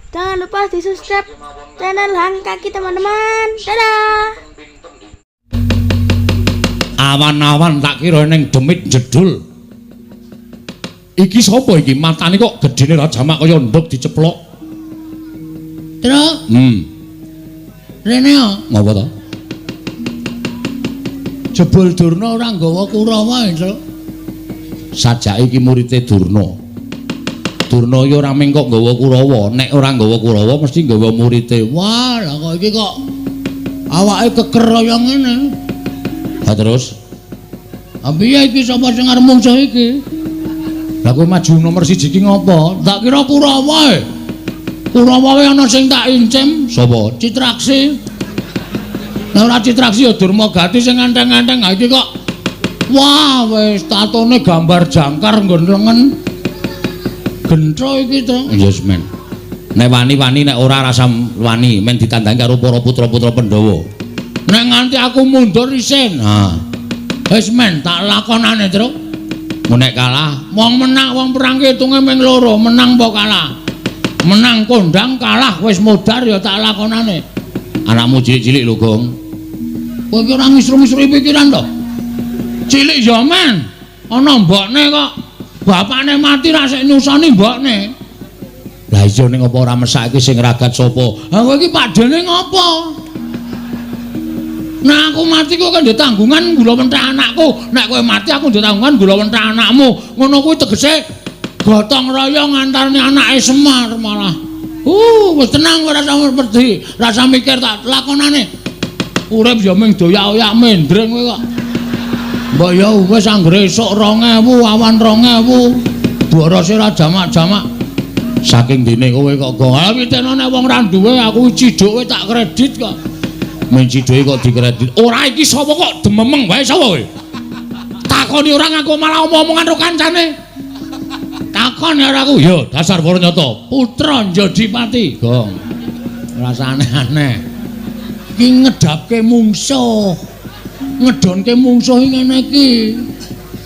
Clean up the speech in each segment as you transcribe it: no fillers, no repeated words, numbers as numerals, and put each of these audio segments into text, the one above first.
Jangan lupa di subscribe channel Hang Kaki teman-teman. Dadah. Awan-awan tak kira ning demit jedul. Iki sapa iki? Matane kok gedene ra jamak kaya nduk diceplok. Truk. Rene yo. Ngapa to? Jebul Durna ora nggawa Kurawa, Truk. Sajake iki murite Durna. Durna iki ora mung kok nggawa Kurawa, nek ora nggawa Kurawa mesti nggawa murite. Wah, lah kok iki kok awake keker kaya ngene. Ha terus? Ha piye iki sapa sing arep mungsuh iki? Lah kowe maju nomor 1 iki ngopo? Tak kira Kurawa e. Kurawa wae ana sing tak incim. Sapa? Citraksi. Lah ora Citraksi ya Durmagati sing enteng-enteng. Ha iki kok wah wis tatone gambar jangkar nggon lengen. Gentro iki to. Ya yes, men. Nek wani-wani nek ora rasa wani men ditandangi karo para putra-putra Pandhawa. Nek nganti aku mundur isin. Ha. Wis men tak lakonane, Truk. Nek kalah, wong menang wong perang ki hitunge ming loro, menang apa kalah. Menang kondang, kalah wis modar ya tak lakonane. Anakmu cilik-cilik lho, Gong. Kowe iki ora ngisru-ngisru pikiran to? Cilik ya men. Ana mbokne kok. Bapakne mati ra sik nyusoni mbokne. Lah iya ning apa ora mesake sing ragat sapa? Ha kowe iki pakdene ngopo? Nah aku mati kok kan ndek tanggungan gula mentah anakku. Nek kowe mati aku ndek tanggungan gula mentah anakmu. Ngono kuwi tegese gotong royong antarane anake Semar malah. Wis tenang ora usah wedi, rasa mikir tak lakonane. Urip ya mung doyak-oyak mendring kowe kok. Mbok ya wis anggere esuk 2000, awan 2000. Borose ora jamak-jamak. Saking dene kowe kok gong. Ha pitene nek wong ra duwe aku ciduke tak kredit kok. Men ciduke kok dikredit. Ora iki sapa kok dememeng wae sapa kowe? Takoni ora ngaku malah omong-omongan karo kancane. Takon ya aku. Ya dasar para nyata. Putra Njodipati, Gong. Rasa aneh-aneh. Iki ngedapke mungsuh. Ngedonke mungsuh ngene iki.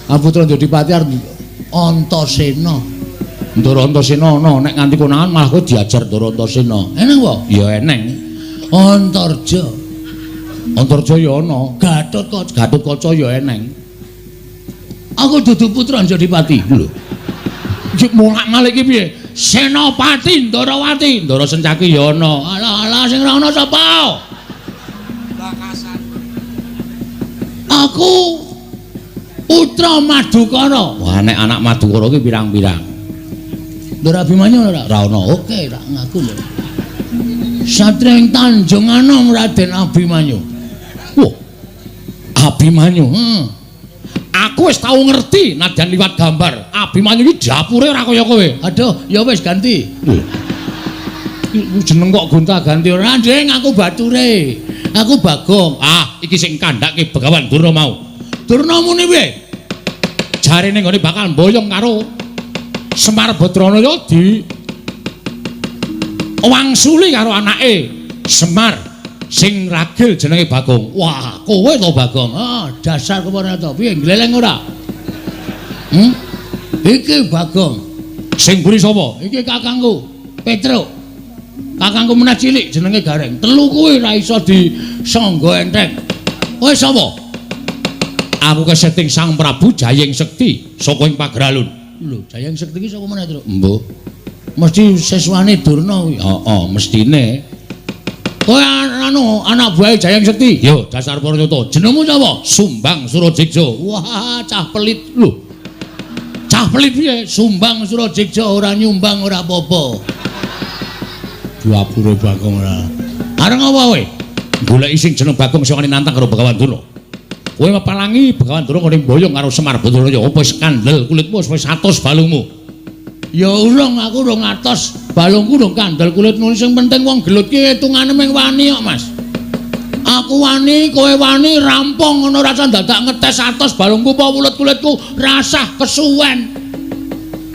Ah Putra Njodipati arep Antasena. Ndara Antasena ana nek nganti konangan malah kowe diajar Ndara Antasena. Eneng apa? Ya eneng. Antarja. Antarja ya ana. Gatotkaca. Gatotkaca ya eneng. Aku dudu Putra Njodipati. Lho. Iki molak-malik iki piye? Senopati Ndarawati. Ndara Sencaki ya ana. Alah alah sing ora ana sapa? Bakasan. Aku putra Madukara. Wah nek anak Madukara ki pirang-pirang. Ndara Abimanyu ora? Ora ana. Oke, tak ngaku lho. Satria ing Tanjung Anom Raden Abimanyu. Wah. Abimanyu. Heeh. Aku wis tau ngerti nadyan liwat gambar. Abimanyu iki dapure ora kaya kowe. Aduh, ya wis ganti. Lho. Jeneng kok gonta-ganti ora, Nding, aku bature. Aku Bagong. Ah, iki sing kandhake Begawan Durna mau. Durna muni piye? Jarene nggone bakal mboyong karo Semar Badranaya di wangsuli karo anake Semar sing ragil jenenge Bagong. Wah, kowe to Bagong. Ah, dasar kepara to. Piye gleleng ora? Iki Bagong. Sing mburi sapa? Iki kakangku, Petruk. Kakangku meneh cilik jenenge Gareng. Telu kuwi ora iso disangga enteng. Kowe sapa? Aku keseting Sang Prabu Jayeng Sekti saka ing Pageralun. Lho, Jayeng Sekti iki sapa meneh, Truk? Mbuh. Mesti siswane Durna kuwi. Heeh, mestine. Kowe anu anak buahe Jayeng Sekti? Yo, dasar para nyata. Jenengmu sapa? Sumbang Surajeksa. Wah, cah pelit. Lho. Cah pelit piye? Sumbang Surajeksa ora nyumbang ora apa-apa. Dapure Bagong ora. Arep ngopo kowe? Goleki sing jeneng Bagong sing wani nantang karo Begawan Durna. Kowe mepalangi Begawan Durna ngene mboyong karo Semar Badranaya. Apa wis kandel kulitmu wis 100 balungmu? Ya urung, aku urung atos. Balungku urung kandel kulitmu. Sing penting wong gelut ki hitungane mung wani kok, Mas. Aku wani, kowe wani, rampung ngono rasa dadak ngetes atos balungku apa wulet kulitku, rasah kesuwen.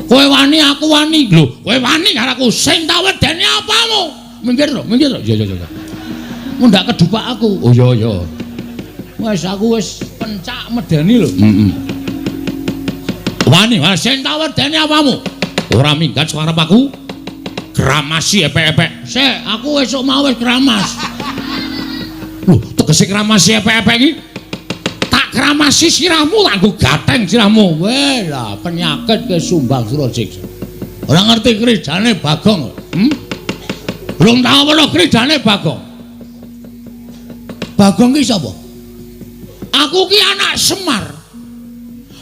Kowe wani, aku wani. Lho, kowe wani karo aku. Sing tak wedeni apamu? Minggir lho, minggir lho. Iya, iya, iya. Mundak kedupak aku. Oh iya, iya. Wis aku wis pencak medeni lho. Heeh. Wani, wani sing tak wedeni apamu? Ora minggat suarep aku. Kramasi epek-epek. Sik, aku esuk mau wis kramas. Lho, tegese kramasi epek-epek iki tak kramasi sirahmu, tak nggo gateng sirahmu. Weh lah, penyakit ke Sumbang Surajiksa. Ora ngerti krijane Bagong. Belum tau weruh krijane Bagong. Bagong ki sapa? Aku ki anak Semar.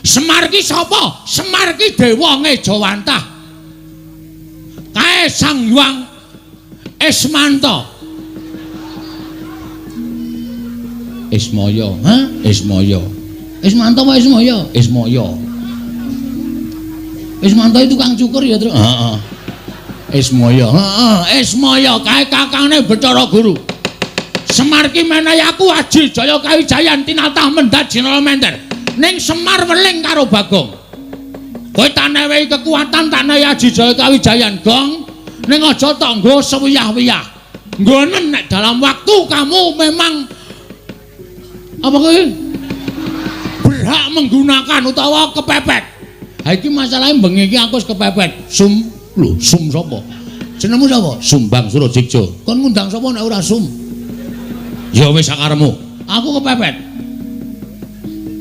Semar ki sapa? Semar ki dewa ngejawantah. Kae Sang Hyang Ismanta. Ismaya, ha? Ismaya. Ismanta apa Ismaya? Ismaya. Ismanta itu tukang cukur ya, Truk? Heeh. Ismaya, heeh, Ismaya kae kakangne Bathara Guru. Semar ki menehi aku aji jaya kawijayan tinatah mendhat jinala menter. Ning Semar weling karo Bagong. Kowe tak newehi kekuatan, tak newehi aji jaya kawijayan, Gong. Ning aja tok nggo sewiyah-wiyah. Nggonen nek dalam waktu kamu memang apa kuwi berhak menggunakan utawa kepepet. Ha iki masalahe bengi iki aku wis kepepet. Sum, lho, sum sapa? Jenengmu sapa? Sumbang Surajiksa. Kon ngundang sapa nek ora sum? Ya wis sakarepmu. Aku kepepet.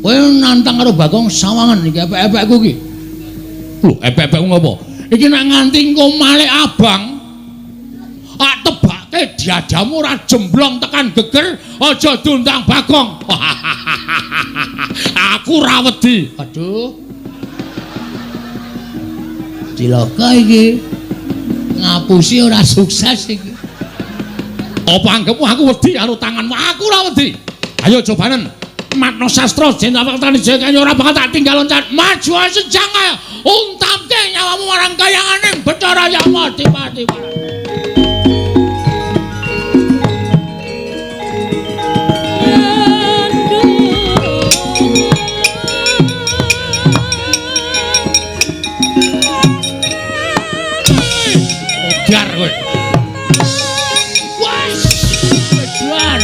Kowe nantang karo Bagong sawangan iki epek-epekku iki. Lho, epek-epekku ngopo? Iki nek nganti engko malik abang, tak tebake diadamu ora jemblong tekan geger, aja diundang Bagong. Aku ora wedi. Aduh. Cilaka iki. Ngapusi ora sukses iki. Apa anggepmu aku wedi karo tanganmu? Aku ora wedi. Ayo cobanen. Matno sastra jenawak tani jaya ora bakal tak tinggal loncat. Maju sejang ayo. Untamke nyawamu marang kayanganing Bathara Yama Dipati. Modar kowe. Wes, edan.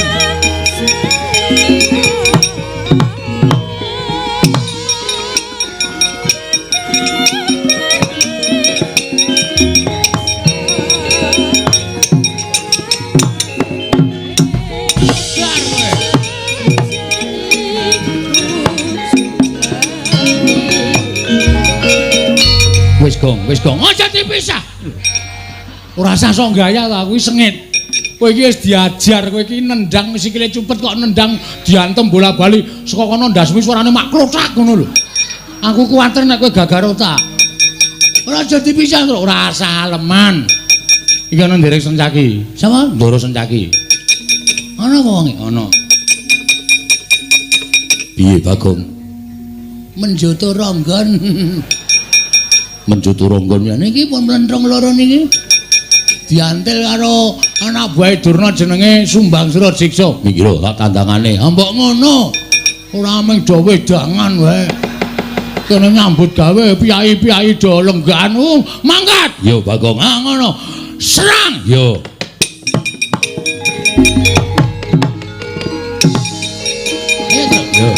Wis gong, wis gong. Aja dipisah. Ora usah sok gaya ta, kuwi sengit. Kowe iki wis diajar, kowe iki nendang sikile cupet kok nendang diantem bola-bali saka kono ndasmu suarane mak klothak ngono lho. Aku kuwatir nek kowe gagar otak. Ora aja dipisah, Truk. Ora usah aleman. Iki ana nderek Sencaki. Sapa? Ndoro Sencaki. Ana apa wonge? Ana. Piye Bagong? Menjoto ronggon. Menjoto ronggon ya niki pun mlentrung loro niki. Diantil karo anak buahe Durna jenenge Sumbang Surajiksa. Iki lho tak tandangane. Ha mbok ngono. Ora mung do wedangan wae. Kene nyambut gawe piyai-piyai do lenggahan. Mangkat. Yo Bagong. Ha ngono. Serang. Yo. Yo.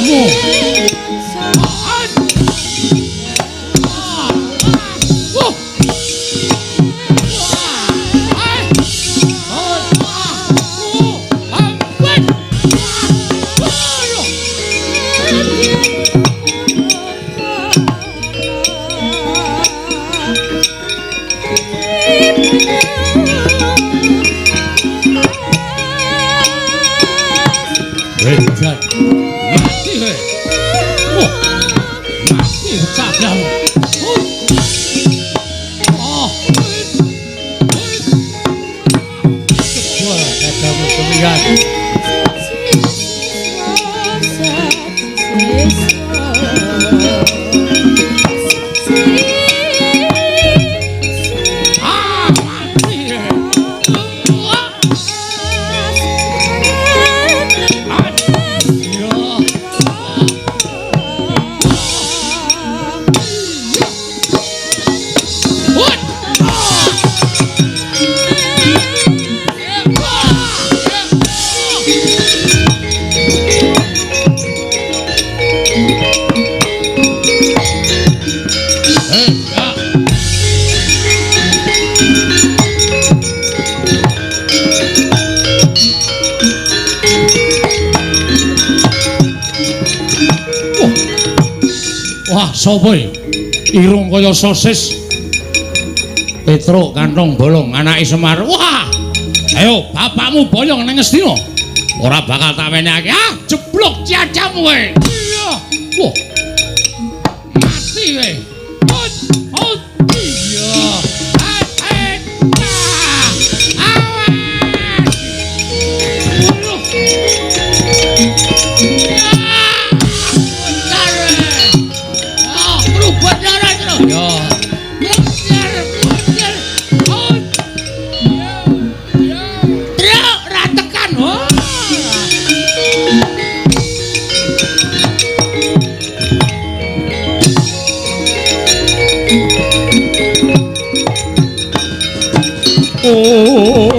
dadamu. Wedan. Mati kowe. Wah. Mati cagahmu. Oh. Wah, dadamu kemihan. Ah, mati. Wah. Wah, sapa iki? Irung kaya sosis. Petruk kantong bolong anake Semar. Wah! Ayo, bapakmu boyong nang Ngastina. Ora bakal tak wenehake. Ah, jeblok ciacamu kowe. Iya. Wah. Mati kowe. Hot, hot. Iya. Ah, ah. Awas. Waduh. Oh.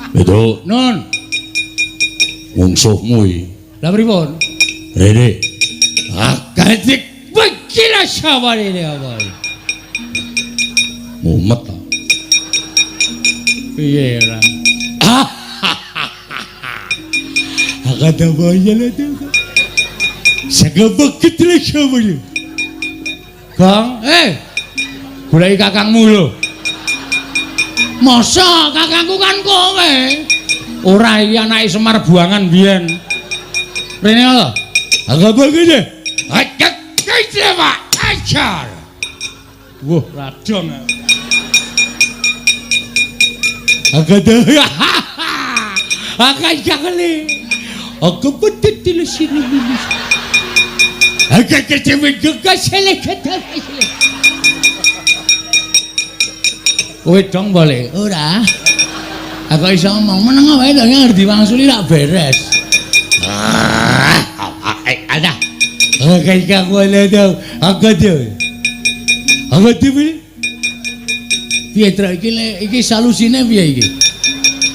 Betul, non. Mungsuhmu iki. Lah pripun? Rene. Akadik bekila saware apa. Mumet ta. Piye ora? Gong, goleki kakangmu lho. Masa kakangku kan kowe? Ora iki anake Semar buangan biyen. Rene lho. Wah, radong. Kowe dong boleh? Ora. Aku iso ngomong meneng wae to ngerti wangsuli rak beres. Ada. Piye truk iki iki solusine piye iki?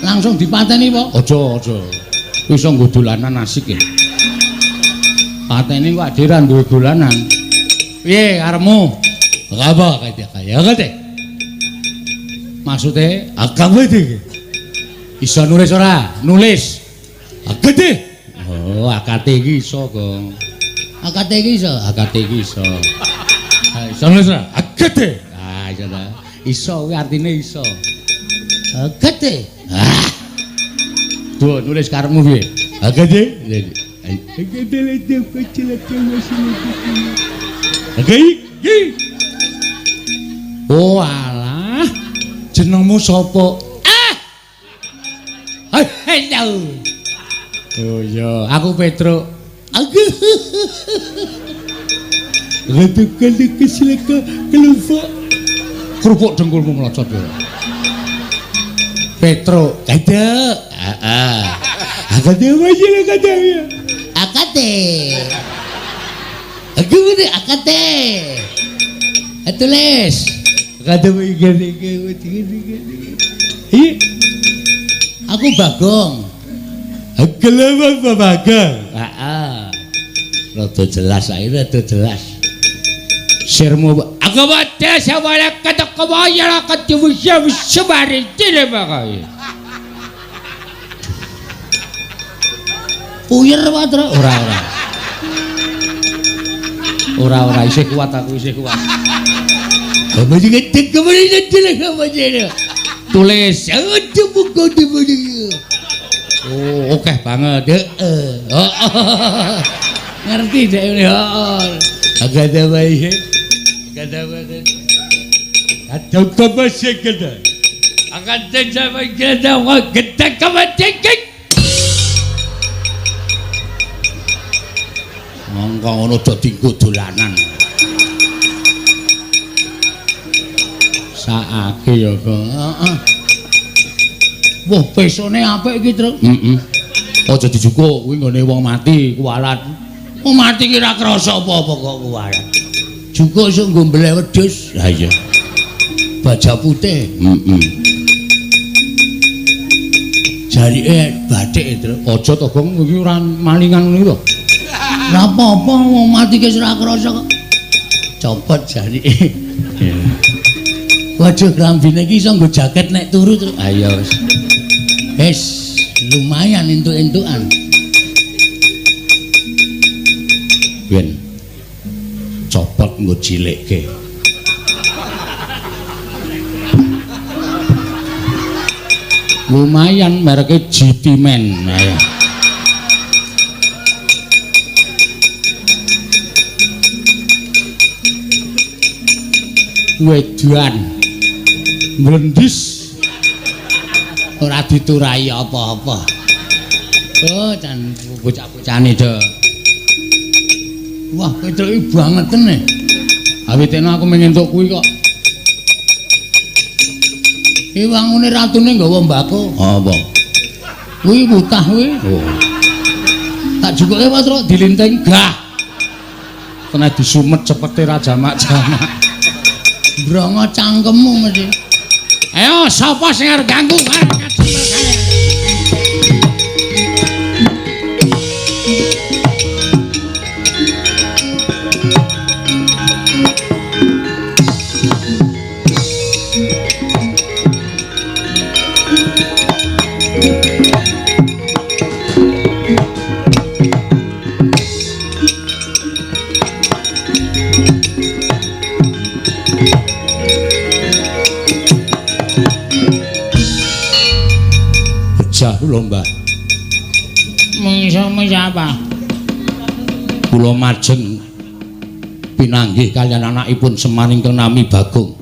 Langsung dipateni apa? Aja, aja. Iso nggo dolanan asik ya. Pateni kok adheran duwe dolanan. Piye karepmu? Apa kaya kaya. Maksude agama iki. Iso nulis ora? Nulis. Akate. Oh, akate iki iso, Gong. Akate iki iso, akate iki iso. Iso nulis ora? Akate. Ah, iso ta. Iso kuwi artine iso. Akate. Ah. Duh, nulis karepmu piye? Akate. Oh alah. Jenengmu sapa? Ah. Hello. Oh iya, aku Petruk. Aku. Kelufuk. Kerupuk dengkulmu melocot ya. Petro, kada. Heeh. Akade wae kada ya. Akate. Aku ngene akate. Tulis. Akade wae gede. Iya. Aku Bagong. Kelewat Bagong. Heeh. Rada jelas ae, rada jelas. Sirmu aku wae sawala katakawaya katuwisya wisabari tilebakay. Puyer wae ora ora. Ora ora isih kuat aku isih kuat. Tulis. Oh, oke banget. Heeh. Ngerti dek ini. Heeh. Agak ada bae. Agak ada bae. Ada kebasik kita. Akan terjadi kita kita kematian. Monggo ngono do dinggo dolanan. Saake ya, Kang. Heeh. Wah, pesone apik iki, Truk. Heeh. Aja dijukuk kuwi nggone wong mati kuwalat. Wong mati ki ora krasa apa-apa kok kuwalat. Jukuk iso nggo mbeleh wedhus. Lah iya. Baja putih. Heeh. Jarike bathik, Truk. Aja to, Gong, iki ora malingan ngono iki lho. Ora apa-apa wong mati ki ora krasa kok. Copot jarike. Waduh, klambine iki iso nggo jaket nek turu, Truk. Ayo wis. Wis, lumayan entuk-entukan. Ben copot nggo cilikke. Lumayan mereke GT Man. Ayo. Wedan mlendis ora diturai apa-apa. Oh, jan bocah-bocahane do. Wah, Petruk iki bangeten e. Awitene aku mung entuk kuwi kok. Iki wangune ratune nggawa mbako. Apa? Kuwi mutah kuwi. Oh. Tak jukuke Petruk dilinting gah. Kena disumet cepete ra jamak-jamak. Brongo cangkemmu mesti. Ayo sapa sing arep ganggu? Kula Mbah. Mungsuhmu siapa? Kula majeng pinanggih kaliyan anakipun Semar ingkang nami Bagong.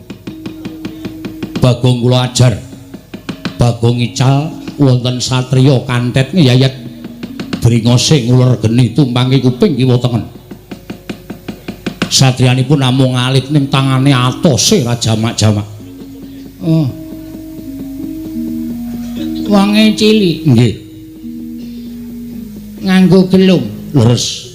Bagong kula ajar. Bagong ical wonten satriya kantet ngeyayat bringose nguler geni tumpangi kuping kiwa tengen. Satriyanipun namung alit ning tangane atose ra jamak-jamak. Oh. Wonge cilik. Nggih. Nganggo gelung. Leres.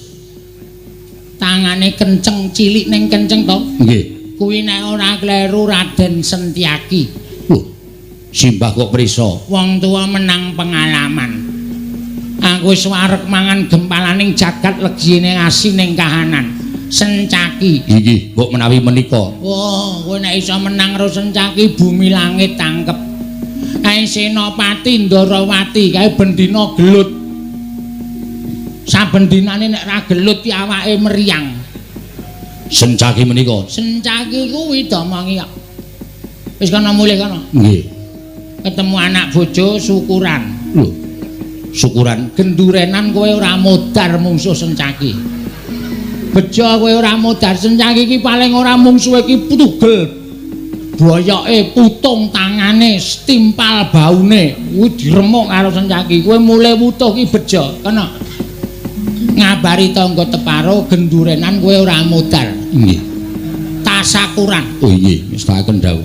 Tangane kenceng cilik ning kenceng to? Nggih. Kuwi nek ora kleru Raden Sentiaki. Lho. Simbah kok prisa? Wong tuwa menang pengalaman. Aku wis wareg mangan gempalaning jagat legine ngasih ning kahanan. Sencaki. Inggih, mbok menawi menika. Wah, kowe nek iso menang karo Sencaki bumi langit tangkep. Kae Senopati Ndarawati kae bendina gelut. Saben dinane nek ra gelut ki awake meriang. Sencaki menika. Sencaki kuwi domongi kok. Wis kono mulih kono. Nggih. Ketemu anak bojo syukuran. Lho. Syukuran gendurenan kowe ora modar mungsuh Sencaki. Bejo kowe ora modar Sencaki iki paling ora mungsuhe iki tugel. Boyoke putung tangane, stimpal baune, kuwi diremuk karo Sencaki. Kowe mulih wutuh ki bejo, kena. Ngabari tangga teparo gendurenan kowe ora modal. Nggih. Tasakuran. Oh nggih, ngestakaken dawuh.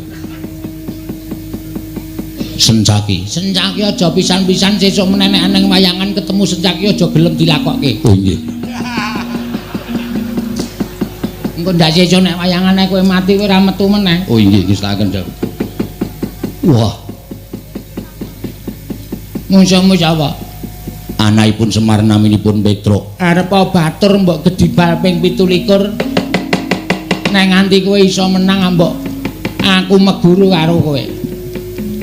Sencaki. Sencaki aja pisan-pisan sesuk menenek nang wayangan ketemu Sencaki aja gelem dilakokke. Oh nggih. Engko ndak sesuk nek wayangane kowe mati kowe ora metu meneh. Oh nggih, ngestakaken dawuh. Wah. Mungsuhmu sapa? Anakipun Semar naminipun Petruk. Arep batur mbok gedibal ping 27. Nek nganti kowe iso menang mbok aku meguru karo kowe.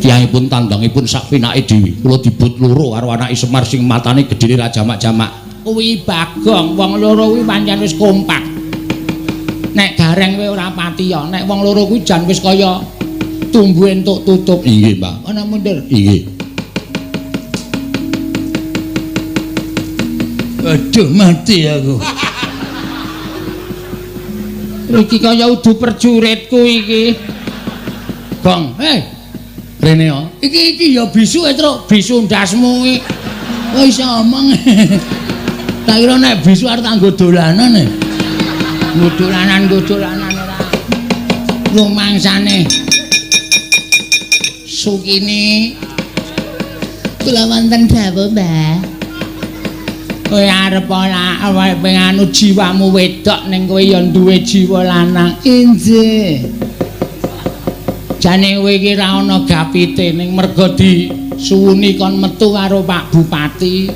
Tiyangipun tandangipun sak pinake dhewe. Kula dibut loro karo anake Semar sing matane gedene ra jamak-jamak. Kuwi Bagong, wong loro kuwi pancen wis kompak. Nek Gareng kowe ora pati ya, nek wong loro kuwi jan wis kaya tumbu entuk tutup. Inggih, Mbah. Ana mundur. Inggih. Aduh mati aku. Iki kaya udu perjuritku iki. Gong, hei. Rene yo. Iki iki ya bisu e, Truk. Bisu ndasmu iki. Oh iso omong. Tak kira nek bisu arep tak nggo dolanan e. Nggo dolanan, nggo dolanan ora. Lumangsane. Sukini. Kula wonten dawuh, Mbah. Kowe arep ora awake penganu jiwamu wedok ning kowe ya duwe jiwa lanang. Injih. Jane kowe iki ra ana gapite ning merga disuwuni kon metu karo Pak Bupati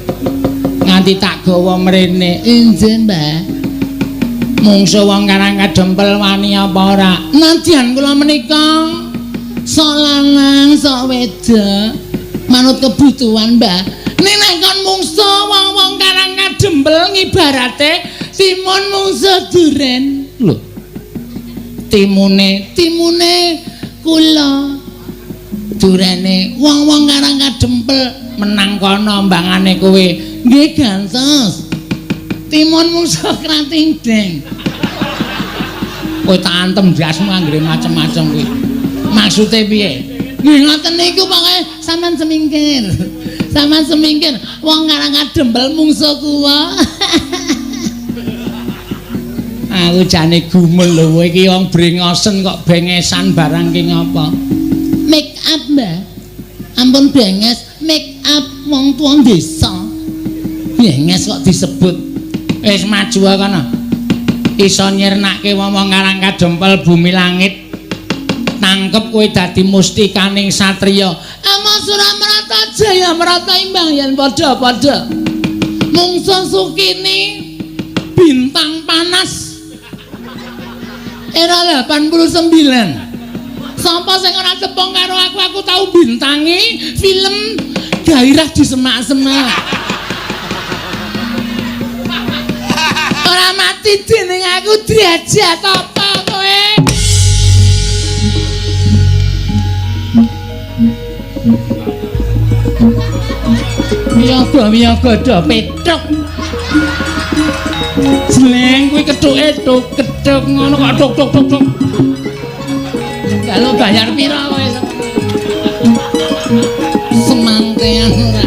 nganti tak gawa mrene. Injih, Mbah. Mungsuh wong Karang Kadempel wani apa ora? Nadyan kula menika sok lanang sok wedok manut kebutuhan, Mbah. Ning nek kon mungsuh wong-wong Karang Kadempel ngibarate timun mungsuh duren. Lho. Timune, timune kula. Durene wong-wong Karang Kadempel menang kono mbangane kowe. Nggih gantos. Timun mungsuh krating deng. Kowe tak antem ndasmu anggere macem-macem kuwi. Maksude piye? Nggih ngoten niku pokoke sampean semingkir. Sampean semingkir wong Karang Kadempel mungsuh kula. Aku jane gumel lho kowe iki wong brengosen kok bengesan barang ki ngapa? Make up, Mbah. Ampun benges, make up wong tuwa desa. Benges kok disebut. Wis maju kono. Iso nyirnake wong-wong Karang Kadempel bumi langit. Tangkep kowe dadi mustikaning satriya. Ama Suramarata Jaya Marata imbang yen padha-padha. Mungsuh Sukini bintang panas. Era 89. Sapa sing ora tepung karo aku, aku tau bintangi film Gairah di Semak-semak. Ora mati dening aku derajat apa kowe? Miyaga miyaga do petruk. Jleng kuwi kethuke tuk kethuk ngono kok tuk tuk tuk tuk. Kalau bayar pira kowe? Semangkean ora.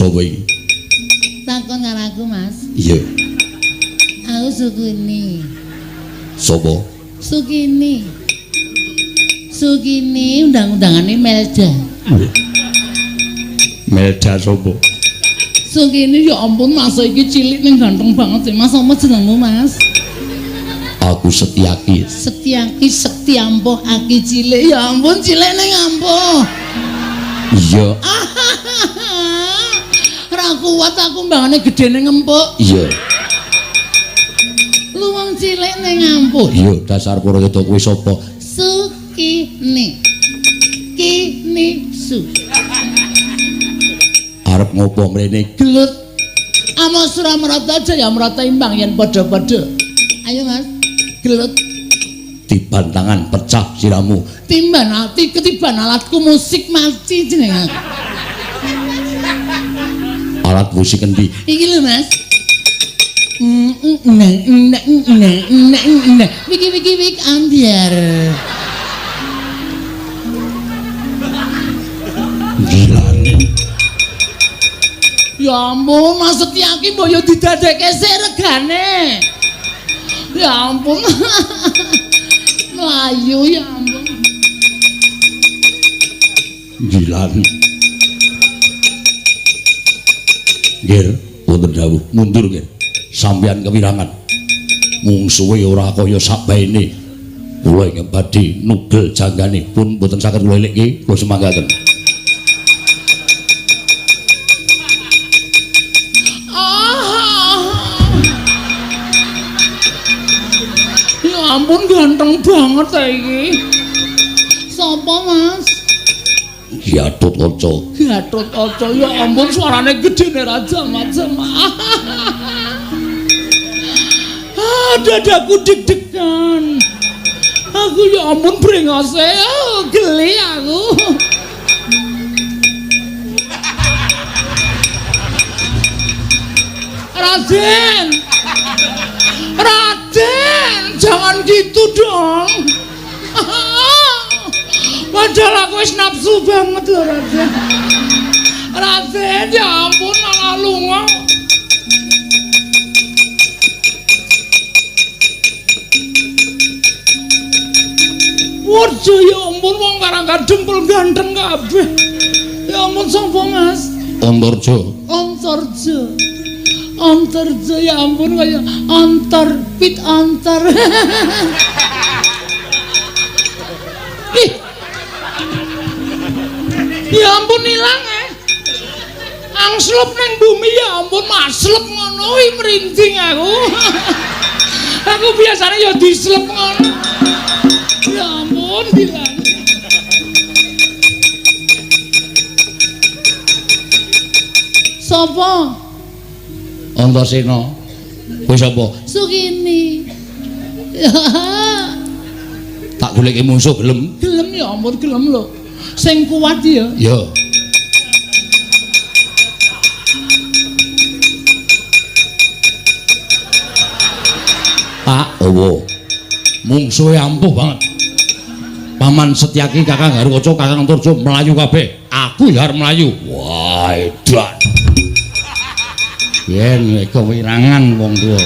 Sopo iki? Takon karo aku, Mas. Iya. Aku Sukini. Sopo? Sukini. Sukini undang-undangane Melda. Melda sopo? Sukini ya ampun Mas iki cilik ning ganteng banget sih. Mas apa jenengmu, Mas? Aku Setiaki. Setiaki sekti ampuh aki cilik. Ya ampun cilik ning ampuh. Iya. Ora kuat aku mbangane gedene ngempuk. Iya. Lu wong cilik ning ampuh. Iya, dasar para wedok kuwi sapa? Sukini. Kini su. Arep ngopo mrene? Gelut. Ama Suramarata Jaya Marata imbang yen padha-padha. Ayo, Mas. Gelut. Tiban tangan pecah siramu. Timban ati ketiban alatku musik mati jeneng aku. Alat musik endi? Iki lho, Mas. Wiki wiki wik ambiar. Gilane. Ya ampun, Mas Setyaki mbok yo didadekke sik regane. Ya ampun. Melayu ya ampun. Gilane. Nggih, wonten dawuh mundur nggih. Sampeyan kewirangan. Mungsuhe ora kaya sabaene. Kula ingkang badhe nugel janggane pun mboten saged kula elikke, kula semanggaken. Ya ampun ganteng banget ta iki. Sapa, Mas? Gatotkaca. Gatotkaca, ya ampun suarane gedene raja macam. Ah, dadaku deg-degan. Aku ya ampun brengose, oh, geli aku. Raden. Raden, jangan gitu dong. Padahal aku wis nafsu banget loh, Raden. Raden, ya ampun malah lunga. Waduh, ya ampun wong Karang Kadempel ganteng kabeh. Ya ampun sapa, Mas? Antarja. Antarja. Antarja ya ampun kaya antar pit antar. Ih. Ya ampun ilang eh. Angslup nang bumi ya ampun maslep ngono kuwi merinding aku. Aku biasanya ya dislep ngono. Ya ampun bilang. Sopo? Antasena. Kowe sapa? Sukini. Tak goleki mungsuh gelem? Gelem ya ampun gelem lho. Sing kuat ya. Ya. Pak, owo. Mungsuhe ampuh banget. Paman Setyaki, Kakang Garukaca, Kakang Antarja mlayu kabeh. Aku ya arep mlayu. Wah, edan. Yen kewirangan wong tuwa.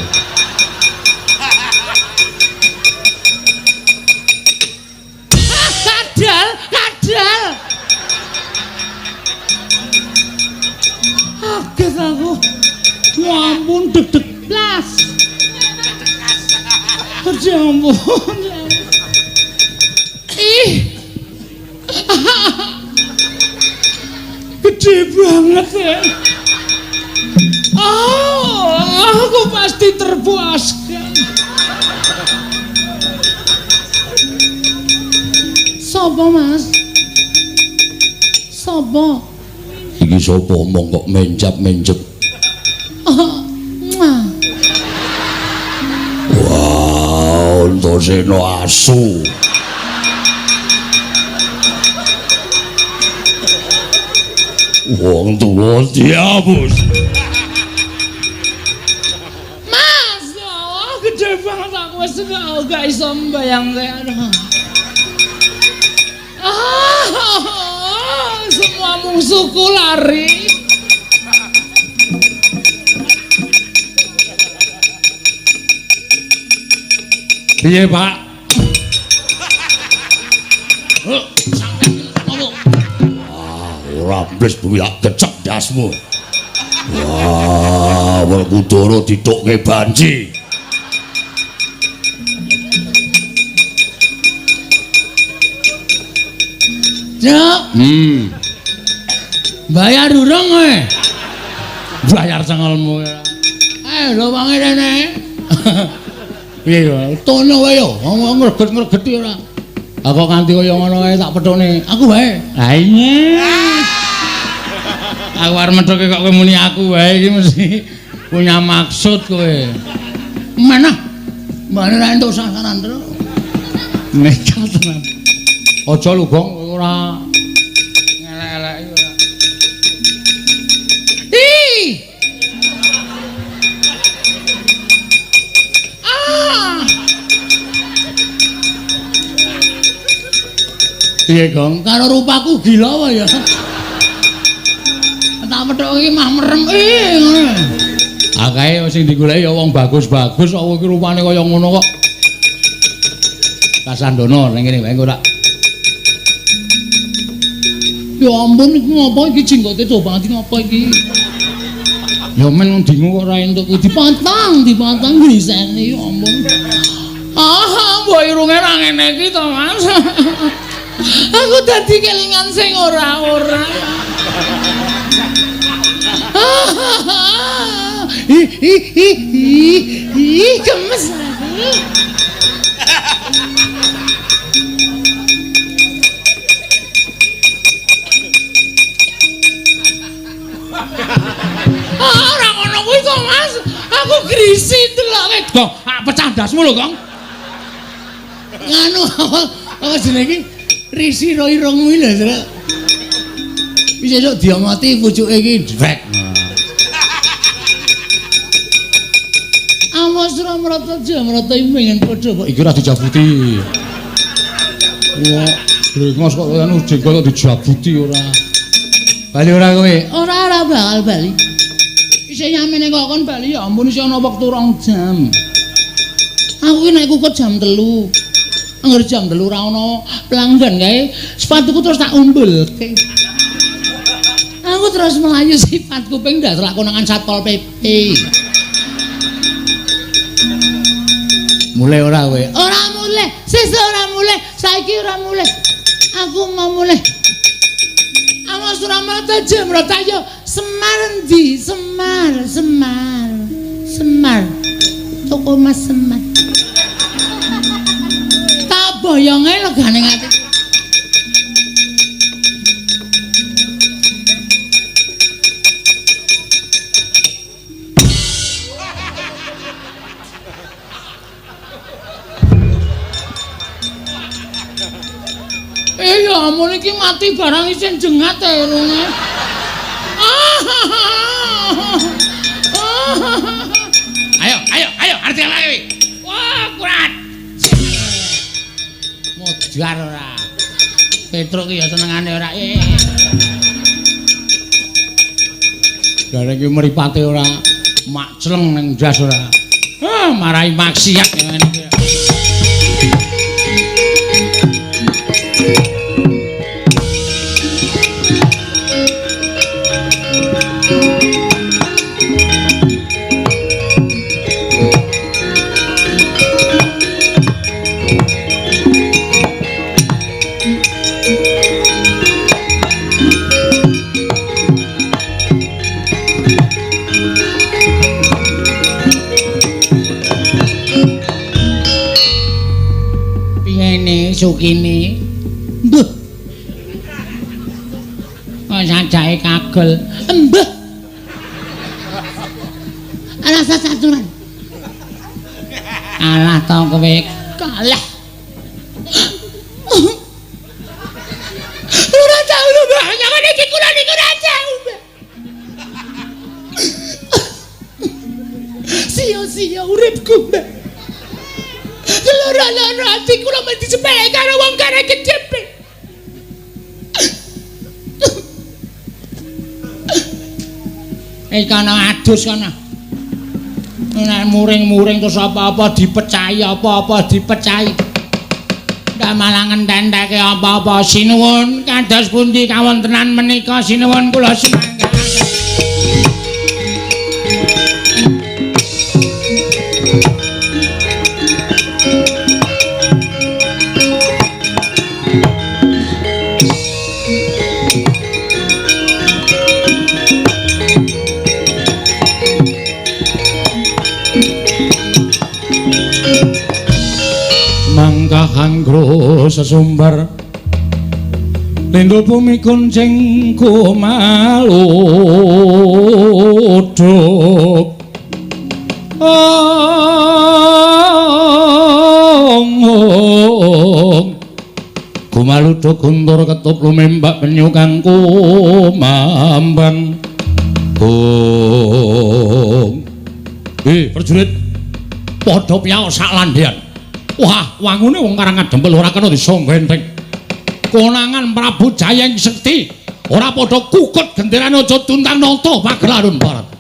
Kadal, kadal. Kaget aku. Ya ampun deg-deg blas. Ya ampun. Ih. Gede banget ya. Oh, aku pasti terpuaskan. Sopo, Mas? Sopo? Iki sapa omong kok menjap-menjep? Oh, muah. Wah, Antasena asu. Wong tuwa diapus. Mas, oh, gede banget aku wis gak iso mbayangke. Ah, semua musuhku lari. Piye, Pak? Sampeyan wah, ora mbles bumi tak gecek ndasmu. Wah, Werkudara ditukke banci. Cuk. Bayar durung kowe? Bayar cengelmu. Lho wangi rene. Piye yo? Tono wae yo, ngomong ngreget-ngregeti ora. Aku kanthi kaya ngono wae tak pethone. Aku wae. Ha iya. Aku arep methuke kok kowe muni aku wae iki mesti punya maksud kowe. Mana? Mbane ra entuk sasaran, Truk. Nekat tenan. Aja lho, Gong, ora ngelek-eleki ora. Ih. Ah. Piye, Gong? Karo rupaku gila apa ya? Tak methuk iki mah merem. Ih, ngono. Ah kae sing digoleki ya wong bagus-bagus kok iki rupane kaya ngono kok. Kasandono ning kene wae ora. Ya ampun iku ngopo iki jenggote coba banget ngopo iki? Ya men dingu kok ora entuk dipotong, dipotong griseni ya ampun. Ah, mbok irunge ra ngene iki to, Mas. Aku dadi kelingan sing ora-ora. Ih ih ih ih ih gemes aku. Ah, ora ngono kuwi to, Mas. Aku grisi deloke. Gong, pecah ndasmu lho, Gong. Nganu apa jenenge iki? Risi ro irung kuwi lho, Truk. Wis esuk diomoti pucuke iki drek. Awas ora mrata jamrata iki pengen padha kok iki ora dijabuti. Wah, brengos kok anu jenggot kok dijabuti ora. Bali ora kowe? Ora ora bakal bali. Isih nyamene kok kon bali ya ampun isih ana wektu 2 jam. Aku ki nek kukut jam 3. Angger jam 3 ora ana pelanggan kae, sepatuku terus tak umbulke. Aku terus melayu sifat kuping ndak lakonangan Satpol PP. Mulai ora kowe? Ora mulai, sesuk ora mulai, saiki ora mulai. Aku mau mulai. Awas ora mrata jemrata yo Semar endi? Semar, Semar. Semar. Toko Mas Semar. Tak boyonge legane ati. Ya ampun iki mati barang isin jengat e irunge. Ayo, ayo, ayo, arti lagi. Wah, kurat. Modar ora. Petruk ki ya senengane ora. Jare iki mripate ora makcleng ning ndas ora. Ah, marai maksiat ngene iki. Sukine mbuh kok sajake kagel embuh rasa caturan alah to kowe kalah ora tau lho mbah nyangane iki kula niku ora tau mbah sia-sia uripku mbah. Loro-loro ati kula mesti disepeleke karo wong kare gedhe. Kana adus kana. Nek muring-muring terus apa-apa dipecahi, apa-apa dipecahi. Ndak malah ngententeke apa-apa. Sinuwun kados pundi kawontenan menika sinuwun kula sumangga. Mangkahangro sesumbar lindu bumi kuncing kumaluduk Gung Gumaludo guntur ketup lumembak penyu kang kumambang. Gung. Prajurit padha piyaok sak landhean. Wah, wangune wong Karang Kadempel ora kena disangga enteng. Konangan Prabu Jayeng Sekti ora padha kukut genderane aja tuntang nata pagelaran barat.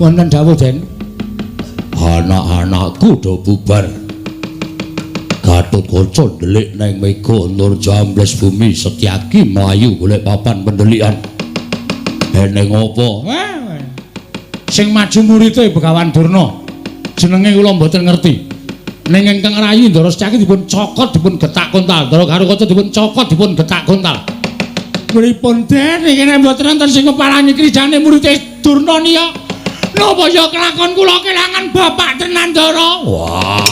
Wonten dawuh, Den. Anak-anakku do bubar. Gatotkaca ndelik neng mega nur jambles bumi Setyaki mlayu golek papan pendelikan. Eneng apa? Sing maju murite Begawan Durna. Jenenge kula mboten ngerti. Ning ingkang rayi Ndara Setyaki dipun cokot dipun getak kontal. Ndara Garukaca dipun cokot dipun getak kontal. Pripun Den iki nek mboten wonten sing keparangi krijane murite Durna niya. Napa ya kelakon kula kelangan bapak tenan Ndara? Wah.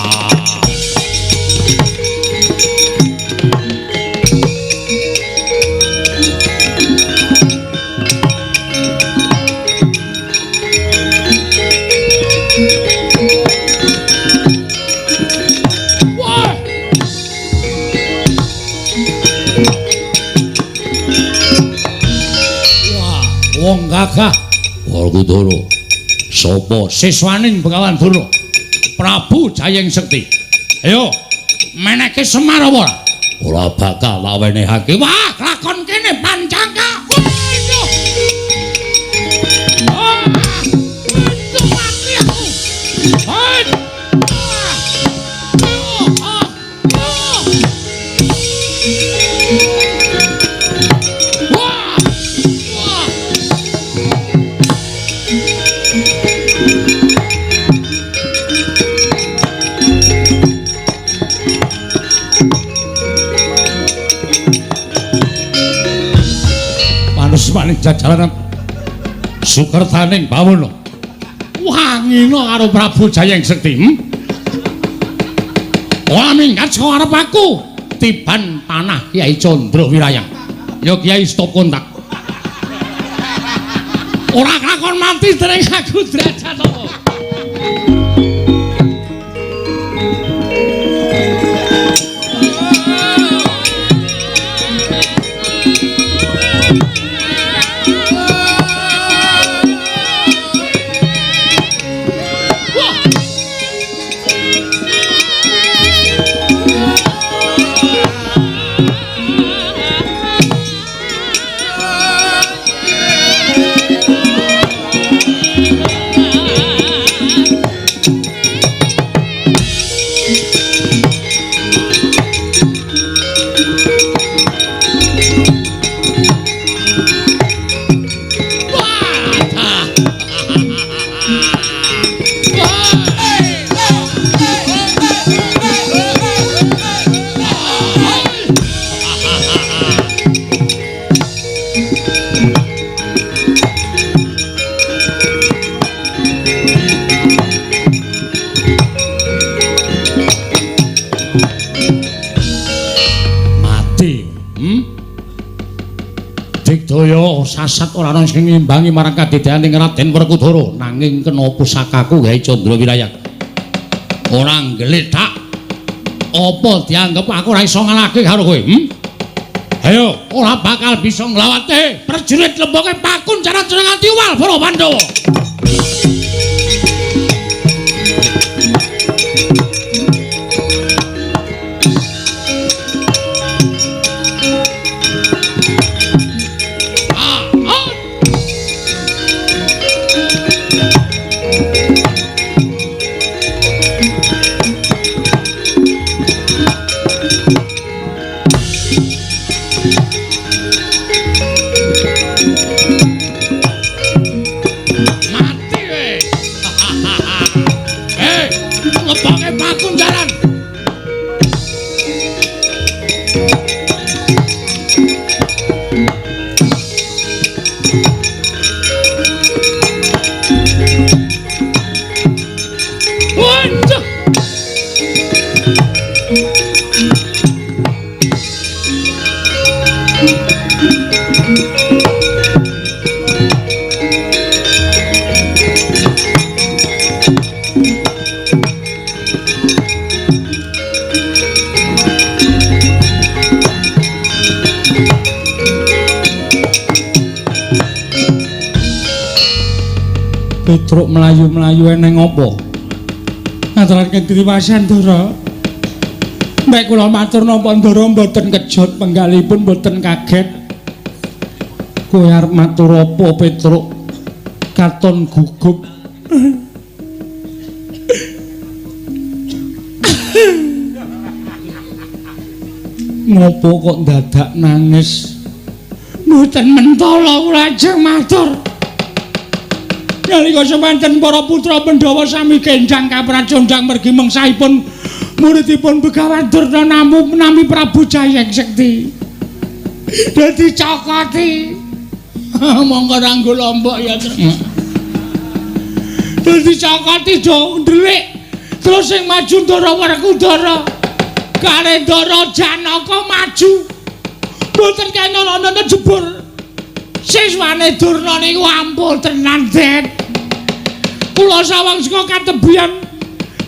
Wah. Wah, wong gagah. Werkudara. Sapa siswaning Begawan Durna? Prabu Jayeng Sekti. Ayo, meneke Semar apa ora? Ora bakal tak wenehake. Wah, lakon kene pancangka. Waduh. Ah, aduh mati aku. Wah. Wah. Manusmaning jajalanan sukertaning bawono wangina karo Prabu Jayeng Sekti. Ora minggat saka arep aku tiban panah Kyai Candra Wirayang. Ya Kyai stop kontak. Ora kakon mati dereng aku derajat apa. Sedaya sasat ora ana sing ngimbangi marang kadedaning Raden Werkudara, nanging kena pusakaku gawe Candra Wirayak. Ora nggletak. Apa dianggep aku ora iso ngalahke karo kowe? Ayo, ora bakal bisa nglawate prajurit lemboke pakunjaran nganti uwal para Pandhawa. Petruk mlayu-mlayu eneng apa? Ngaturaken triwasan Ndara. Mek kula matur napa Ndara mboten kejut penggalipun mboten kaget. Kowe arep matur apa Petruk? Katon gugup. Ngopo kok dadak nangis? Mboten mentala kula ajeng matur. Nalika semanten para putra Pandhawa sami kenjang kapracondang mergi mengsahipun muridipun Begawan Durna namu nami Prabu Jayeng Sekti. Dadi cokoti. Monggo ranggo lombok ya. Dadi cokoti do ndelik. Terus sing maju Ndara Werkudara. Kare Ndara Janaka maju. Mboten kena ana jebur. Siswane Durna niku ampun tenan, Det. Kula sawang saka katebian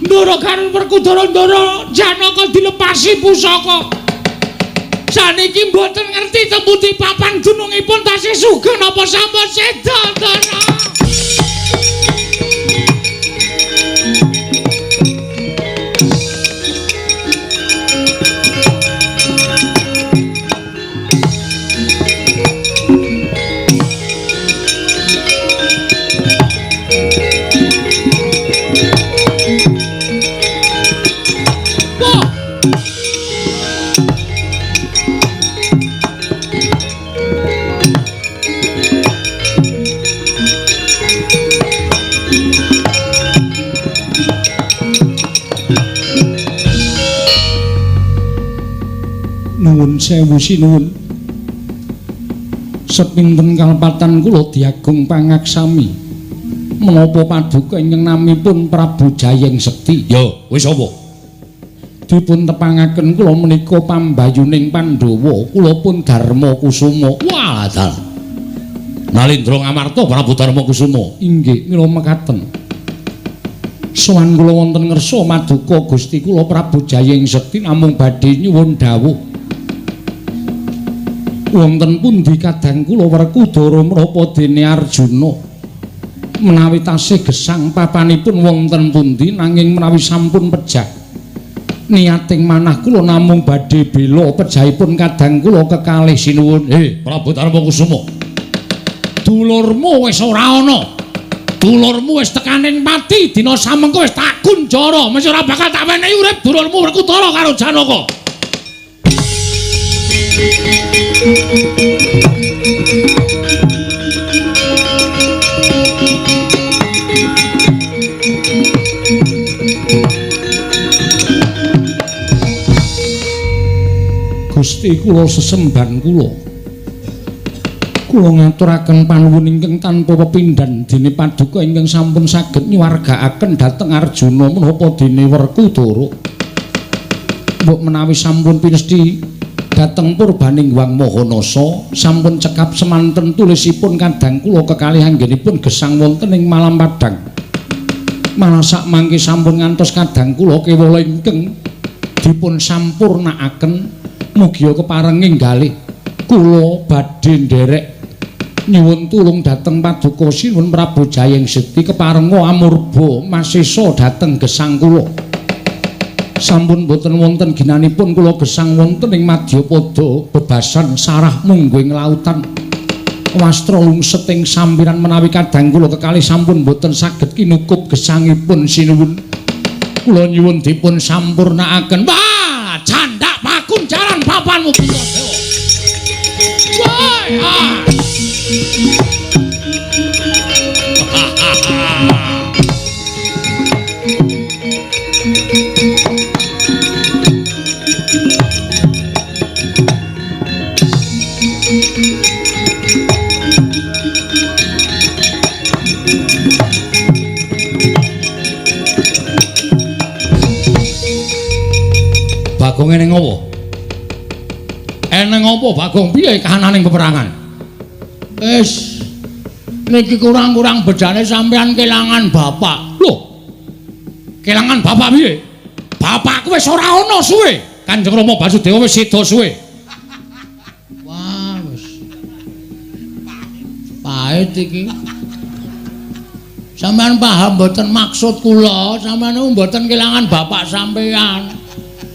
Ndara karo Werkudara Ndara Janaka dilepasi pusaka. Saniki mboten ngerti tembuti papan dunungipun tasih sugeng napa sampun seda, Ndara. Nuwun sewu sinuwun. Sepinten kalepatan kula diagung pangaksami. Menapa paduka ingkang namipun Prabu Jayeng Sekti? Ya, wis apa? Dipun tepangaken kula menika pambayuning Pandhawa, kula pun Darma Kusuma. Wah, dalah. Nalindra Ngamarta Prabu Darma Kusuma. Inggih, mila mekaten. Sowan kula wonten ngersa maduka Gusti kula Prabu Jayeng Sekti namung badhe nyuwun dawuh. Wonten pundi kadang kula Werkudara menapa dene Arjuna menawi tasih gesang papanipun wonten pundi nanging menawi sampun pejah niating manah kula namung badhe bela pejahipun kadang kula kekalih sinuwun. Prabu Darma Kusuma, dulurmu wis ora ana, dulurmu wis tekaning pati dina samengko wis tak kunjara, mesti ora bakal tak wenehi urip dulurmu Werkudara karo Janaka. Gusti kula sesembahan kula, kula ngaturaken panuwun ingkang tanpa pepindhan dene paduka ingkang sampun saged nyuwargaaken dhateng Arjuna menapa dene Werkudara. Mbok menawi sampun pinesti Dhateng purbaning Wang Mahanasa sampun cekap semanten tulisipun kadang kula kekalih anggenipun gesang wonten ing Malam Padang. Malah sak mangke sampun ngantos kadang kula kewala ingkang dipun sampurnaaken, mugia keparenging galih kula badhe nderek nyuwun tulung dhateng Paduka Sinuwun Prabu Jayeng Sekti keparenga amurba masesa dhateng gesang kula. Sampun boten wonten ginanipun kula gesang wonten ing madyapada bebasan sarah mungguing lautan. Wastra lungset ing sampiran menawi kadang kula kekalih sampun boten saged kinukup gesangipun sinuwun. Kula nyuwun dipun sampurnaaken. Wah, candak pakunjaran papanmu Puntadewa. Wah. Ah. Bagong eneng apa? Eneng apa Bagong? Piye kahananing peperangan? Wis niki kurang-kurang bedane sampean kelangan bapak. Lho. Kelangan bapak piye? Bapakku wis ora ana suwe. Kanjeng Rama Basudewa wis seda suwe. Wah, wis. Pahit iki. Sampean paham mboten maksud kula? Sampean niku mboten kelangan bapak sampean.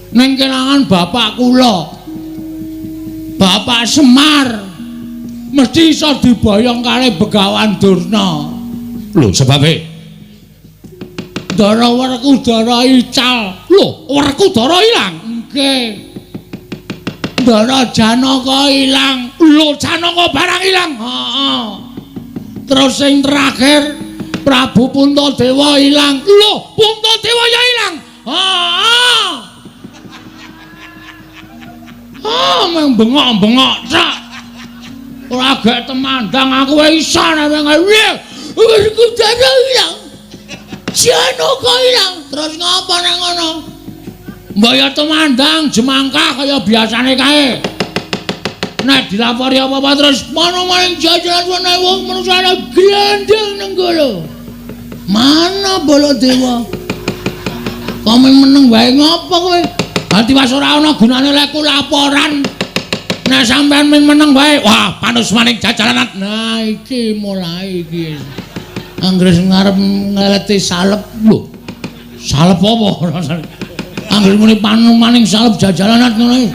Ning kelangan bapak kula. Bapak Semar mesti iso diboyong karo Begawan Durna. Lho, sebabe? Ndara Werkudara ical. Lho, Werkudara ilang? Nggih. Ndara Janaka ilang. Lho, Janaka barang ilang. Heeh. Terus sing terakhir Prabu Puntadewa ilang. Lho, Puntadewa ya ilang. Heeh. Ah, meng bengok-bengok cak. Ora gek temandang aku wae iso nek piye. Werkudara ilang. Janaka ilang. Terus ngapa nek ngono? Mbok ya temandang jemangkah kaya biasane kae. Nek dilapori apa-apa terus mana maring jajaran ana wong manusa glendeng nenggala. Mana Baladewa? Kok meneng wae ngopo kowe? Dadi wis ora ana gunane lekku laporan. Nek sampean ming meneng wae, wah panus maning jajaran. Nah iki mulai iki. Anggere ngarep ngeleti salep lho. Salep apa rasane? Anggere muni panu maning salep jajalanan ngono iki.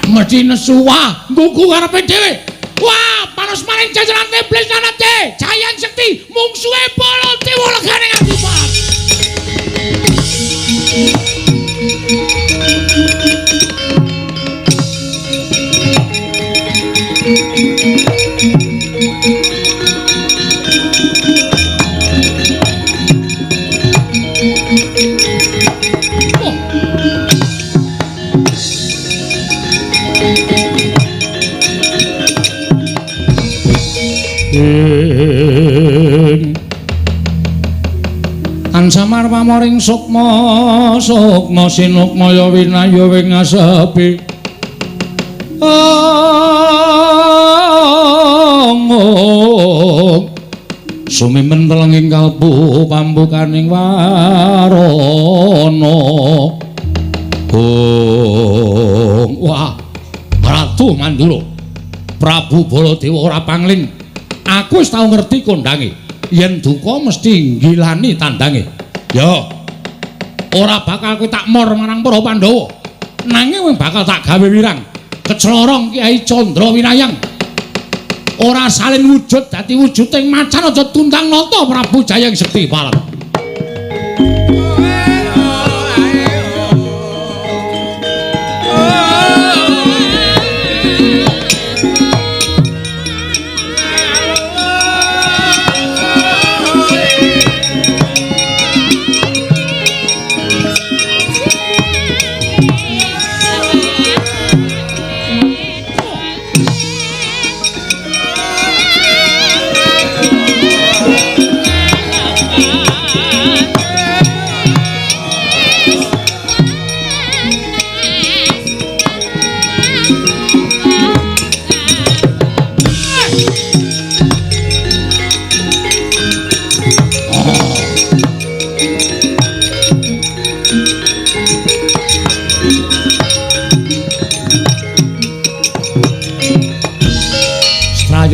Mesti nesu wah, nggugu karepe dhewe. Wah, panus maning jajaran iblis lanate. Jayang Sekti mungsuhe Baladewa legane nganti pat. Ansamar pamoring sukma sukma sinukmaya winaya wing asepi. Ong sumimen telenging kalbu pambukaning warana. Ong wah Ratu Mandura Prabu Baladewa ora pangling. Aku wis tau ngerti kondange. Yen duka mesti nggilani tandange. Ya. Ora bakal kowe tak mor marang para Pandhawa. Nanging kowe bakal tak gawe wirang. Kecelorong Kyai Candra Winayang. Ora salin wujud dadi wujuding macan aja tundang nata Prabu Jayeng Sekti Palat.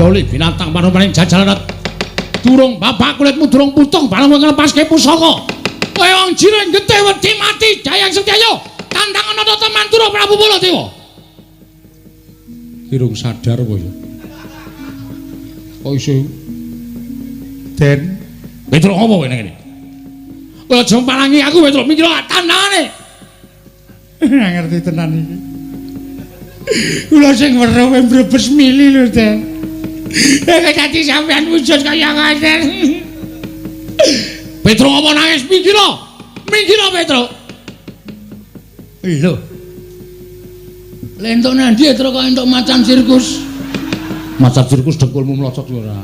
Pioli binatang panupaning jajalarat. Durung bapak kulitmu durung putung bareng kowe nglepaske pusaka. Kowe wong jiring getih wedi mati Dayang Sekti ayo. Tantangan tata Mandura Prabu Baladewa. Kirung sadar kowe ya. Kok iso Den Petro ngopo kowe nang kene? Kowe aja palangi aku Petro, mikir tandangane. Ora ngerti tenan iki. Kula sing weruh kowe mbrebes mili lho, Den. Nek dadi sampean wujud kaya ngoten. Petro ngopo nangis mikir. Mikir Petro. Lho. Lentuk nandi Petro kok entuk macan sirkus. Macan sirkus dengkulmu mlocot ora.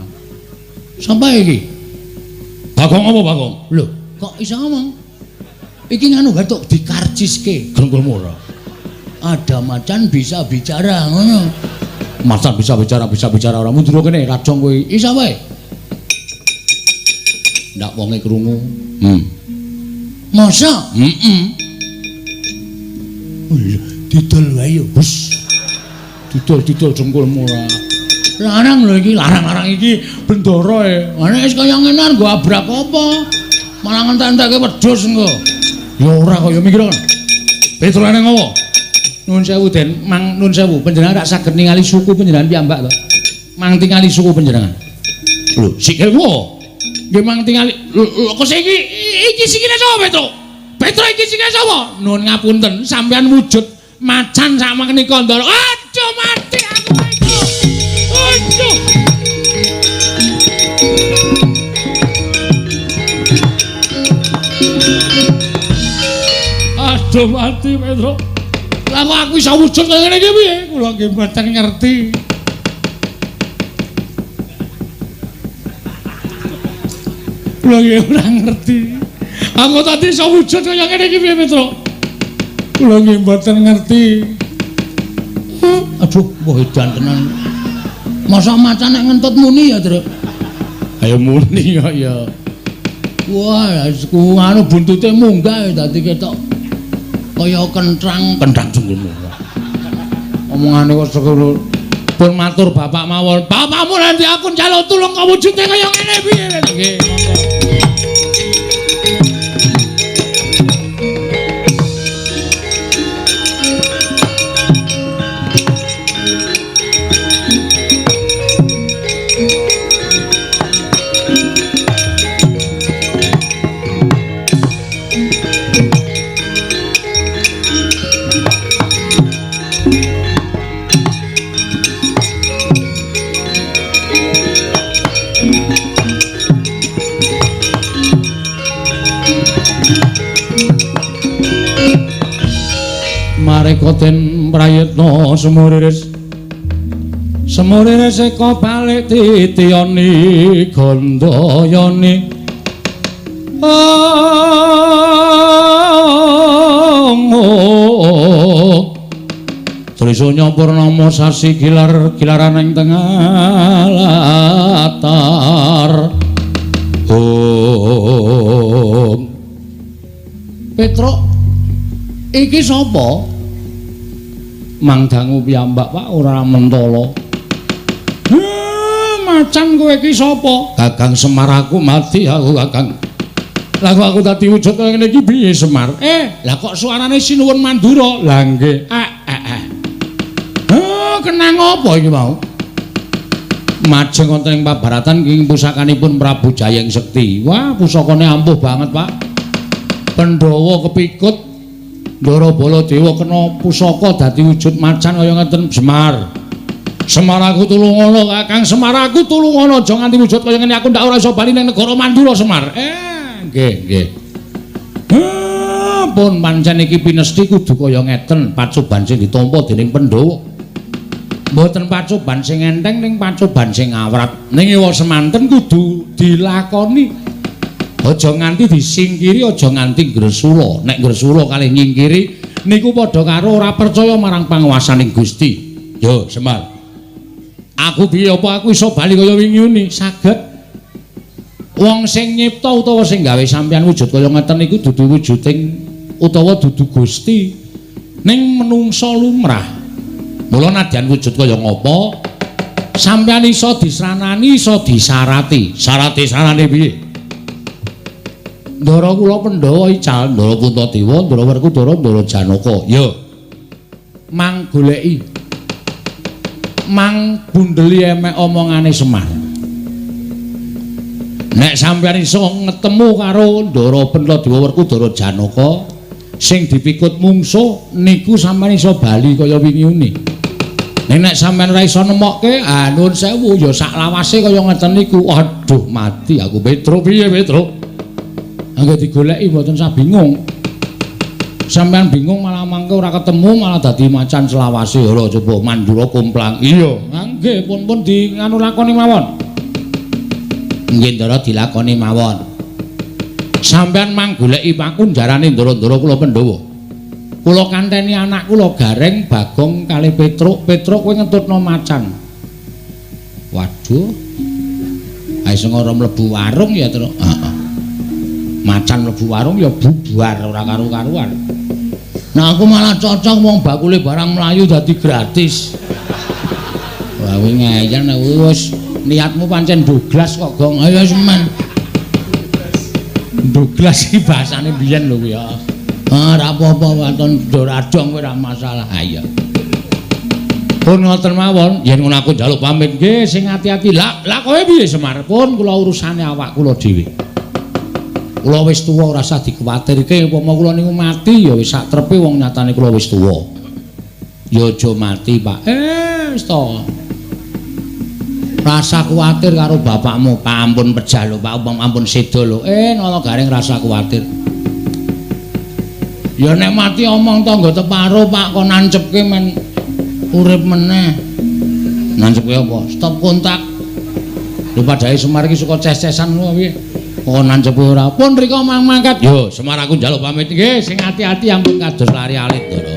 Sapa iki? Bagong apa Bagong? Lho, kok iso ngomong? Iki nganu gatuk dikarciske. Dengkulmu ora. Ada macan bisa bicara ngono. Macan bisa bicara ora mundur kene rajong kowe. Iso wae. Ndak wonge krungu. Masa? Heeh. Lho, didol wae yo. Hus. Didol-didol dengkulmu ora. Larang lho iki, larang-larang iki bendara e. Ana wis kaya ngene nggo abrak apa? Malah ngentek-entekke wedhus engko. Ya ora kaya mikir kan. Petro nang ngopo? Nuwun sewu Den, mang nuwun sewu, panjenengan rak saged ningali suku panjenengan piyambak to. Mang tingali suku panjenengan. Lho, sikilmu. Nggih mang tingali. Lho, kok iki iki sikile sapa Petro? Petro iki sikile sapa? Nuwun ngapunten, sampean wujud macan sak menika ndara. Aduh mati aku iki. Aduh. Aduh mati Petro. Lah kok aku iso wujud kaya ngene iki piye? Kula nggih mboten ngerti. Kula nggih ora ngerti. Aku tadi iso wujud kaya ngene iki piye Petro? Kula nggih mboten ngerti. Aduh, wah edan tenan. Masa macan nek ngentut muni ya, Truk? Ayo muni kok ya. Wah, ku anu buntute munggah dadi ketok kaya kentrang, kentrang jengkulmu. Omongane kok sekono. Pun matur bapak mawon. Bapakmu nanti aku njaluk tulung kok wujude kaya ngene piye? Nggih, monggo. Mareka den prayitna semuriris semuriris eka balik titiyani gandayani Trisunya purnama sasi gilar gilaran ing tengah latar. Om Petruk iki sapa? Mang dangu piyambak Pak ora mentala. Macan kowe iki sapa? Kakang Semar aku mati aku Kakang. Lah kok aku dadi wujud kaya ngene iki piye Semar? Lah kok suarane Sinuwun Mandura? Lah nggih. Kenang apa iki mau? Majeng wonten ing pabaratan ing pusakanipun Prabu Jayeng Sekti. Wah, pusakane ampuh banget, Pak. Pandhawa kepikut Ndara Baladewa kena pusaka dadi wujud macan kaya ngeten Semar. Semar aku tulungono Kakang, Semar aku tulungono aja nganti wujud kaya ngene aku ndak ora iso bali ning negara Mandura Semar. Nggih, nggih. Pun pancen iki pinesti kudu kaya ngeten pacoban sing ditampa dening Pandhawa. Mboten pacoban sing enteng ning pacoban sing awrat. Ning ewa semanten kudu dilakoni. Aja nganti disingkiri, aja nganti gresula. Nek gresula kalih nyingkiri niku padha karo ora percaya marang panguwasaning Gusti. Yo Semar. Aku piye apa aku iso bali kaya wingi uni? Saged. Wong sing nyipta utawa sing gawe sampeyan wujud kaya ngeten niku dudu wujuding utawa dudu Gusti. Ning menungsa lumrah. Mula nadyan wujud kaya ngapa Sampeyan iso disranani, iso disarati. Sarate sarane piye? Ndara kula Pandhawa ical, Ndara Puntadewa, Ndara Werkudara, Ndara Janaka. Ya. Mang goleki. Mang bundeli emek omongane Semar. Nek sampeyan iso ngetemu karo Ndara Puntadewa, Werkudara, Janaka sing dipikut mungsuh niku sampeyan iso bali kaya wingi uni. Nek sampeyan ora iso nemokke, ah nuwun sewu ya sak lawase kaya ngeten niku. Aduh, mati aku Petruk. Piye Petruk? Anggo digoleki mboten sah bingung. Sampeyan bingung malah mangke ora ketemu malah dadi macan selawase. Ora coba Mandura komplang. Iya, nggih pun-pun di nganu lakoni mawon. Nggih Ndara dilakoni mawon. Sampeyan mang goleki pakunjarane ndara-ndara kula Pandhawa. Kula kanteni anak kula Gareng, Bagong kalih Petruk. Petruk kowe ngentutno macan. Waduh. Ae sing ora mlebu warung ya, Truk. Heeh. Macan mlebu warung ya bubar ora karu-karuan. Nah aku malah cocok wong bakule barang mlayu dadi gratis. Wah kowe ngeyel nek wis niatmu pancen Douglas kok, Gong. Ayo semen. Douglas iki bahasane biyen lho kuwi ya. Ah, ora apa-apa waton doradong kowe ora masalah. Ha iya. Pun ngoten mawon, yen ngono aku njaluk pamit nggih sing ati-ati. Lah, lah kowe piye Semar? Pun kula urusane awak kula dhewe. Kula wis tuwa ora usah dikuwatirke, upama kula niku mati ya wis sak trepe wong nyatane kula wis tuwa. Ya aja mati, Pak. Wis to. Rasa kuwatir karo bapakmu, Pak ampun pejah lho, Pak, ampun seda lho. Nala Gareng rasa kuwatir. Ya nek mati omong tangga teparo, Pak, kok nancepke men urip meneh. Nancepke apa? Stop kontak. Lho padhae Semar iki suka ces-cesan ngono piye? Kok nancepke ora? Pun rika mang mangkat. Yo, Semar aku njaluk pamit nggih, sing ati-ati ampun kados lari alit, Ndara.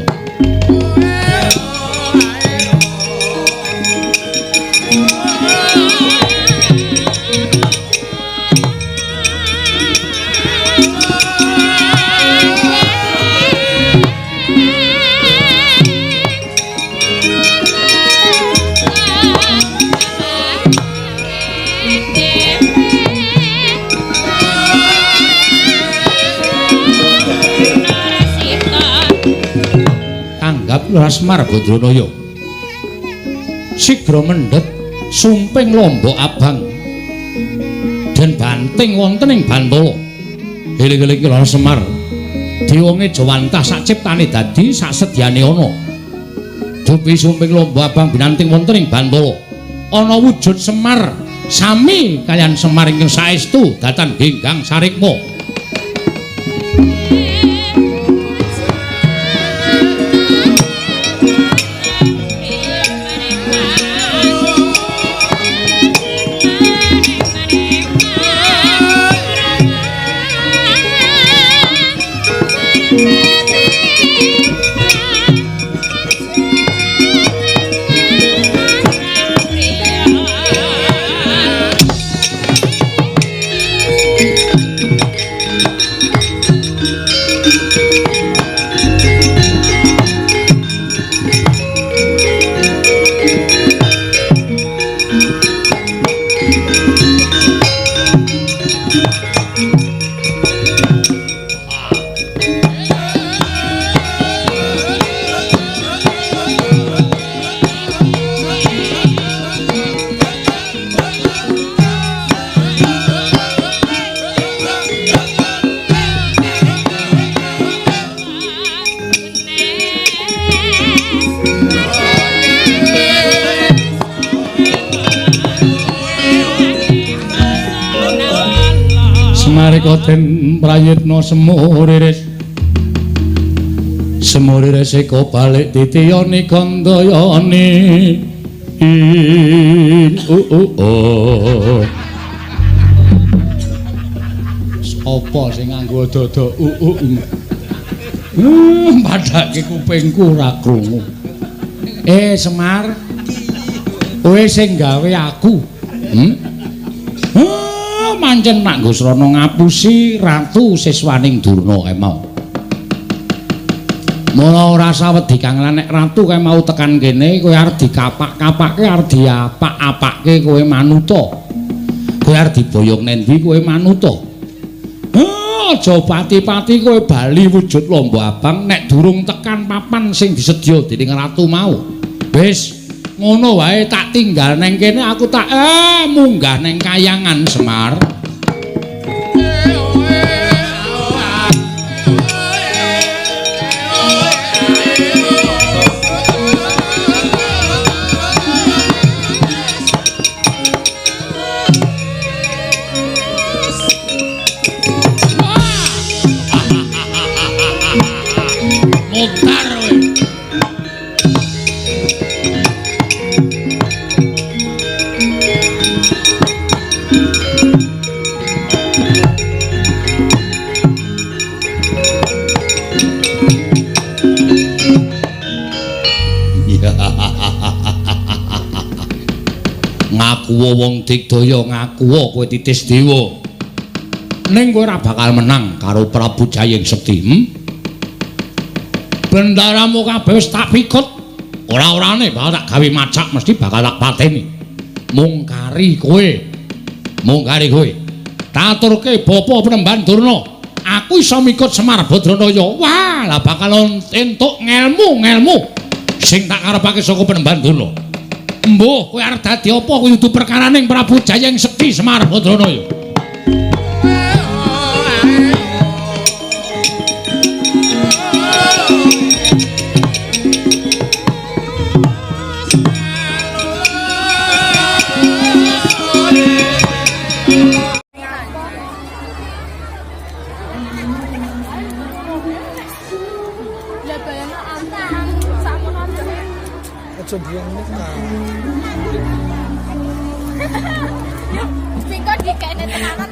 Tanggap Semar Badranaya. Sigra mendhet sumping lombok abang den banting wonten ing Bantala. Eling-eling Loro Semar. Diwonge jawantah sak ciptane dadi sak sedyane ana. Dupi sumping lombok abang binanting wonten ing Bantala. Ana wujud Semar sami kaliyan Semar ingkang saestu datan genggang sarikma. Den prayitna semuriris semuriris eko balik titiyani gandayani Sapa sing nganggo dada padake kupingku ora krungu. Semar, kowe sing gawe aku. Pancen nak nggo srana ngapusi ratu siswaning Durna kae mau. Mula ora sawedi Kang lan nek ratu kae mau tekan kene kowe arep dikapak-kapake, arep diapak-apake kowe manuta. Kowe arep diboyong nendi kowe manuta. Aja pati-pati kowe bali wujud lomba abang nek durung tekan papan sing disedya dening ratu mau. Wis ngono wae tak tinggal neng kene aku tak munggah neng kayangan Semar. Mutar kowe. Ngaku wong digdaya, ngaku kowe titis dewa. Ning kowe ora bakal menang karo Prabu Jayeng Sekti. Bendaramu kabeh wis tak pikut. Ora-orane bakal tak gawe macak, mesti bakal tak pateni. Mung kari kowe. Mung kari kowe. Taturke bapa Penemban Durna. Aku iso mikut Semar Badranaya. Wah, lah bakal entuk ngelmu-ngelmu sing tak karepake saka Penemban Durna. Mbuh, kowe arep dadi apa kuwi kudu perkaraning Prabu Jayeng Sekti Semar Badranaya. Aja buang muka. Sing kok dikene tenanan.